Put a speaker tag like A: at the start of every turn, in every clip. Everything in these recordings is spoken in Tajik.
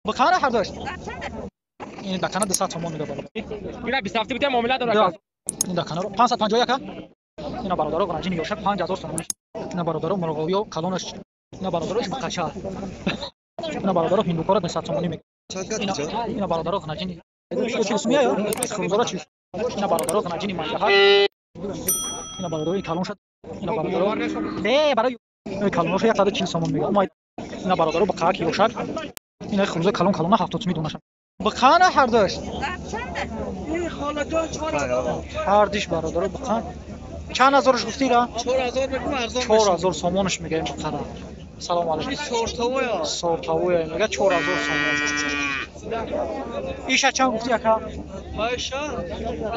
A: Бақана ҳардаш. Ин дакана 200 сомон мега бародар.
B: Ина 27 бутя муомила дорад.
A: Ин даканаро 551 ка. Ина бародаро ғанаҷини ёшак 5000 сомон. Ина бародаро мурғовиё калонаш. Ина бародаро иш бақача. Ина бародаро ҳиндукора 200 сомонӣ мега. Ина бародаро ғанаҷини чил сумия ё? Хурузора чил. Ина бародаро ғанаҷини манҷаҳат. Ина бародаро калон шад. Ина бародаро не барои калоноша 140 сомон мега. Ина бародаро бақаак ёшак. Ина хуруза калон калона 70 сомӣ донаша. Бақана ҳардаш. Ҳардиш бародаро бақан. Чанд ҳазораш гуфтӣ ра?
C: 4000 мегум арзон.
A: 4000 сомонаш мега ин бақара. Салом алейкум.
C: Сортовая.
A: Сортовая мега 4000 сомон. Иша чанд гуфтӣ ака?
C: Айша,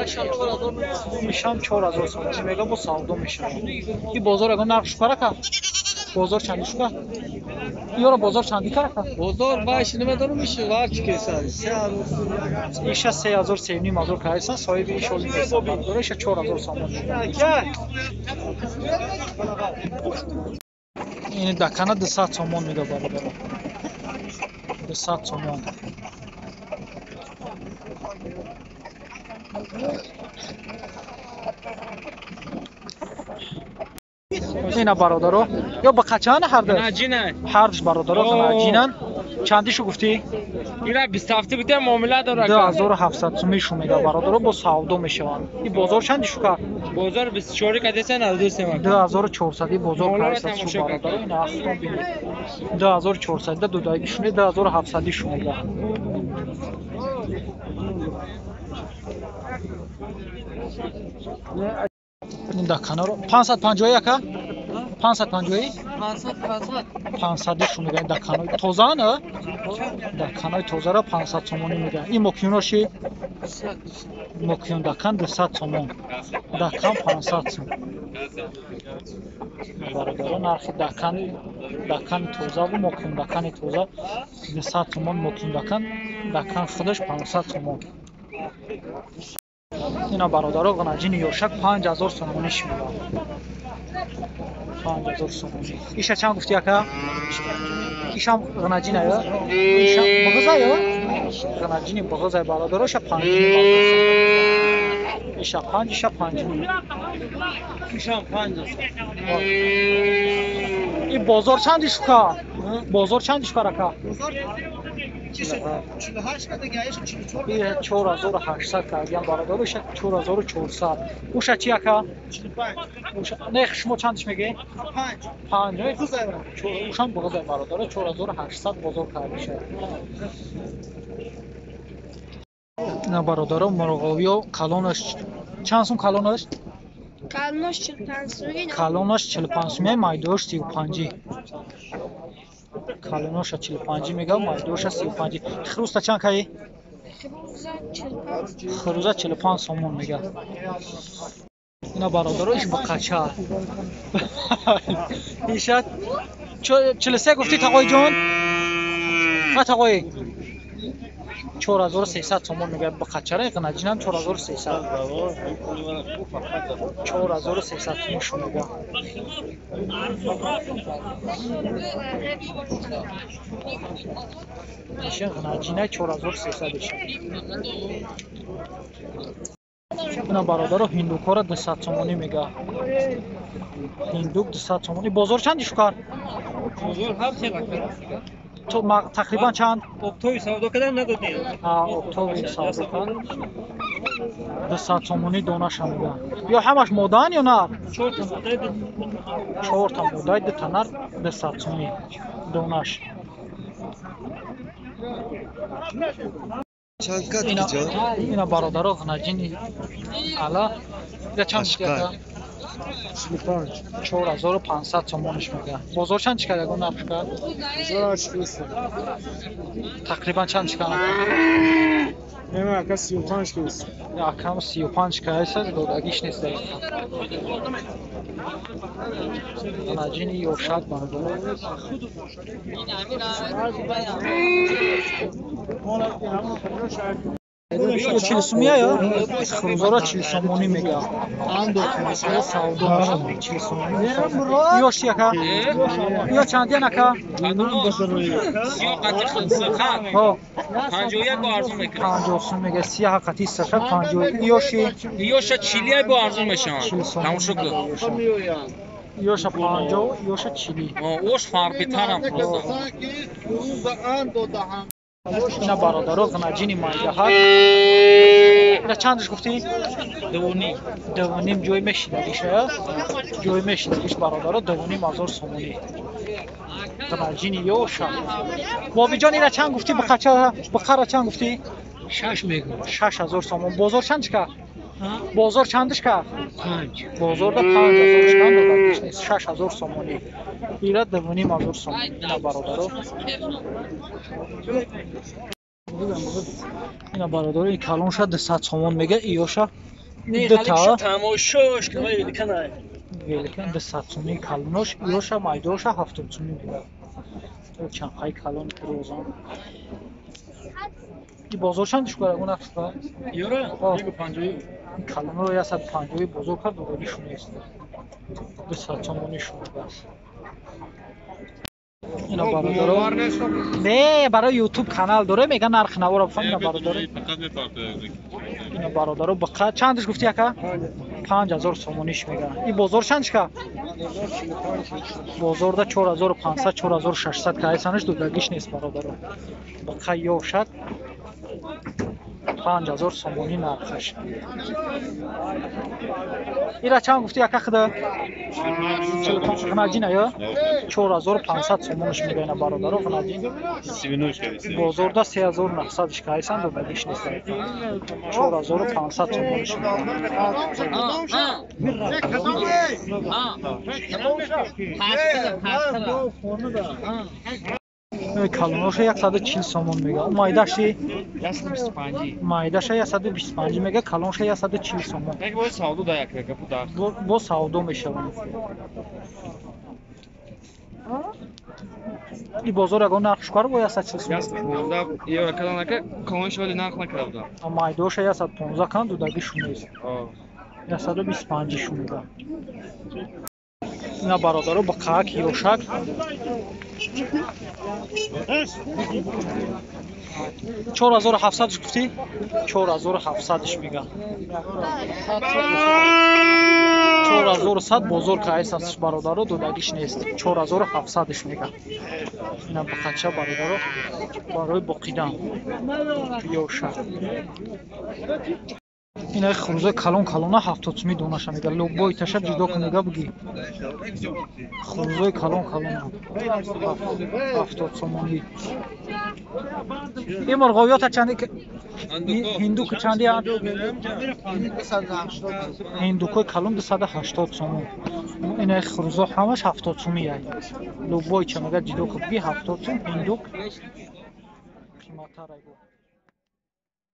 C: айша 4000 мегум.
A: Ишам 4000 сомон мега бо савдо мешавад. И бозор ягон нарх шукар ака? Бозор чанди шука? Ёро бозор чанди кар ака?
C: Бозор вайш намедонам иш варч кеса.
A: Иша 3000 3500 кайса соҳиби иш оли нест. Бародаро иша 4000 сомон. Ин дакана 200 сомон мега бародаро. 200 сомон. Ина бародаро ё бақачаана ҳардаш? Ҳардаш бародаро ғанаҷинан. Чандишу гуфтӣ?
B: Ина 27 бутя муомила дорад.
A: 2700 сумишу мега бародаро бо савдо мешаванд. И бозор чандишу кард?
B: Бозор 24 кадеса 93.
A: 2400 и бозор кардаса шу бародаро ина ахтон бинед. 2400 да дудагишуне 2700 шу мега. Ин даканаро 551 ака? 550? 500 шу мегӯянд даканои тозаан, а? Даканои тозаро 500 сомонӣ мегӯянд. Ин мокюноши? Мокюн дакан 200 сомон. Дакан 500 сом. Бародаро нархи дакани тозаву мокюн дакани тоза 200 сомон мокюн дакан, дакан худаш 500 сомон. Ина бародаро ғанаҷини ёшак 5000 сомониш мегӯянд. 5000 сомонӣ. Иша чанд гуфтӣ ака? Ишам ғанаҷина ё? Ишам бағза ё? Ғанаҷини бағза бародаро иша 5 иша 5 иша 5.
C: Ишам 5.
A: И бозор чанд шука? Бозор чанд шука ака?
C: Бозор 48 када гаиш 44.
A: 4800 кардиам бародаро иша 4400. Уша чи ака?
C: 45.
A: Уша не шумо чандиш мегӣ?
C: 5.
A: 5. Ушам бағзай бародаро 4800 бозор кардиша. На бародаро мурғовиё калонаш чанд сум калонаш?
D: Калонаш 45 сумӣ.
A: Калонаш 45 сумӣ, майдош 35. Калоноша 45 мега, майдоша 35. Хруста чанд каи?
D: Хруза 45.
A: Хруза 45 сомон мега. Ина бародаро иш бақача. Иша 43 гуфтӣ тағои ҷон? А тағои 4300 сомон мега бақачара ғанаҷинам 4300. 4300 сомон шу мега. Иша ғанаҷина 4300 иша. Ина бародаро ҳиндукора 200 сомонӣ мега. Ҳиндук 200 сомонӣ. Бозор чанд шукар?
C: Бозор ҳафт
A: То тақрибан чанд?
C: Октови савдо кардан надодем.
A: А, октови савдо кардан. 200 сомонӣ донаша мега. Ё ҳамаш модаан ё нар?
C: 4 та модаи
A: 4 та модаи 2 та нар 200 сомонӣ донаш. Ина бародаро ғанаҷини ала ина чанд гуфтӣ? 4500 сомониш мега. Бозор чанд чикар ягон нарх шукар? Тақрибан чанд чикар?
E: Не, ака 35 кис.
A: Акам 35 кайса додагиш нест дақиқа. Ғанаҷини ёшак бародаро. Чил сумия ё? Хурузора 40 сомонӣ мега. Савдо 40 сомонӣ. Ё чи ака? Ё чандиян ака?
B: Сиё қати сирха.
A: Ҳо.
B: 51 бо арзон мекунад.
A: 50 сум мега. Сия қати сирха 50. Ё ши?
B: Ёша 40 бо арзон мешавад. Тамошо кун.
A: Ёша 50, ёша 40.
B: Ош фарбитарам просто.
A: Ина бародаро ғнаҷини майдаҳак. Ина чандаш гуфтӣ?
B: 2.5.
A: 2.5 ҷой мешидагиша. Ҷой мешидагиш бародаро 2.5 ҳазор сомонӣ. Ғнаҷини ёша. Бобиҷон ина чанд гуфтӣ? Бақача, бақара чанд гуфтӣ?
C: 6 мегӯям.
A: 6000 сомон. Бозор чандишка? Бозор чандишка?
C: 5.
A: Бозорда 5000 шкан додагиш нест. 6000 сомонӣ. Ира 2.5 ҳазор сомонӣ. Ина бародаро. Ина бародаро ин калонша 200 сомон мега, иёша дута
C: Тамошош кавай великана.
A: Великан 200 сомонӣ калонош, иёша майдоша 70 сомонӣ мега. Чанқаи калон розон. И бозор чанд шукара гуна шука?
C: Ёра 150.
A: Калонро 150 бозор кард, додагишу нест. 200 сомонӣ шуд бас. Ина бародаро. Не, барои YouTube канал доре, мега нарх наворо бифаҳм ина бародаро. Ина бародаро бақа чандаш гуфти ака? 5000 сомониш мега. И бозор чандашка? Бозорда 4500, 4600 кайсанаш додагиш нест бародаро. Бақа ёшад 5000 сомонӣ нархаш. Ира чанд гуфти ака худа? 45 ғнаҷина ё? 4500 сомониш мега ина бародаро ғнаҷин. Бозорда 3900 кайсан додагиш нест. 4500 сомониш мега. Калоноша 140 сомон мега. Майдаши
B: 125.
A: Майдаша 125 мега, калонша 140 сомон.
B: Як бо савдо да як гапу да.
A: Бо савдо мешаванд. И бозор ягон нарх шукар бо 140 сомон.
B: 115 евро калонака, калонша вали нарх накарда буда.
A: А майдоша 115 кан дудаги шунест. 125 шумега. Ина бародаро ба қаак ёшак 4700 гуфтӣ? 4700 мега. 4100 бозор кайсасш бародаро додагиш нест. 4700 мега. Ина бақача бародаро барои боқидан ёшак. Ина хурузои калон калона 70 сумӣ донаша мега. Любой таша ҷудо кун мега буги. Хурузои калон калона 70 сомонӣ. Ин мурғовиёта чанди? Ҳиндук чанди? Ҳиндукои калон 280 сомон. Ина хурузо ҳамаш 70 сумӣ ай. Любой ча мега ҷудо кун буги 70 сум ҳиндук қиматтар ай.